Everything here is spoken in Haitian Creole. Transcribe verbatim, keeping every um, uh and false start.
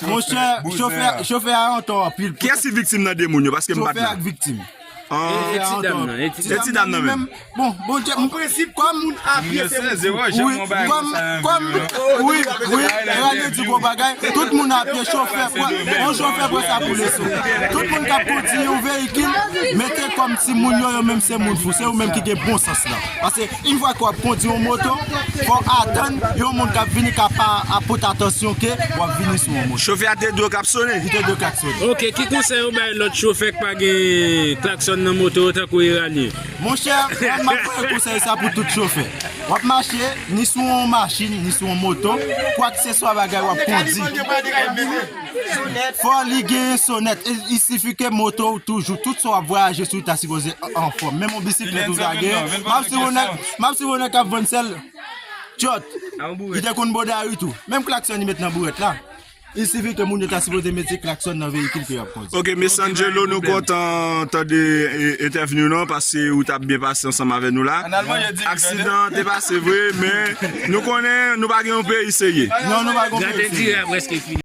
Monchè, chofè, chofè a antò anpil. Kiyès ki viktim nan de moun yo? Paske m pa t la. Chofè ak viktim. Ah. E ti dam nan, e ti dam nan menm. Bon, Bondye, m prensip kòm moun apye se moun. Wi, kòm, kòm, wi, wi, Rani di gwo bagay, tout moun apye, chofè, pran, yon chofè pran sa pou leson. Tout moun k ap kondui yon veyikil, mete kòm si moun yo, yo menm se moun fou, se ou menm ki gen bon sans lan. Paske yon fwa ke w ap kondui yon moto, fò w atann yon moun k ap vini k ap pa, ap pote atansyon ke w ap vini sou yon moto. Chofè a te dwe klaksonnen. Li te dwe klaksonnen. Ok, ki konsèy ou bay lòt chofè k pa gen klakson nan moto yo tankou Eranie? Monchè, mwen m ap voye konsèy sa pou tout chofè. W ap mache, ni sou yon machin, ni sou yon moto, kwakseswa bagay w ap kondui. Fò li gen sonèt. E, il sifi ke moto w toujou, tout sa w ap vwayaje sou, ta sipoze an, anfòm. Menm yon bisiklèt ou ta gen. M ap swiv yon nèg, m ap swiv yon nèg k ap vann sèl tchòt. Li te konn bò dari tou. Menm klakson li met nan bourèt la. Il sifi ke moun yo ta sipoze mete klakson nan veyikil ke y ap kondui. Ok, Mesangelo, nou kontan tande, e, entèvyou nan, paske ou t ap byen pase ansanm avè nou la. Aksidan an te pase vre, men nou konnen nou pa gen yon peyi serye. Non, nou pa gen yon peyi serye. Gade diri a prèske fini.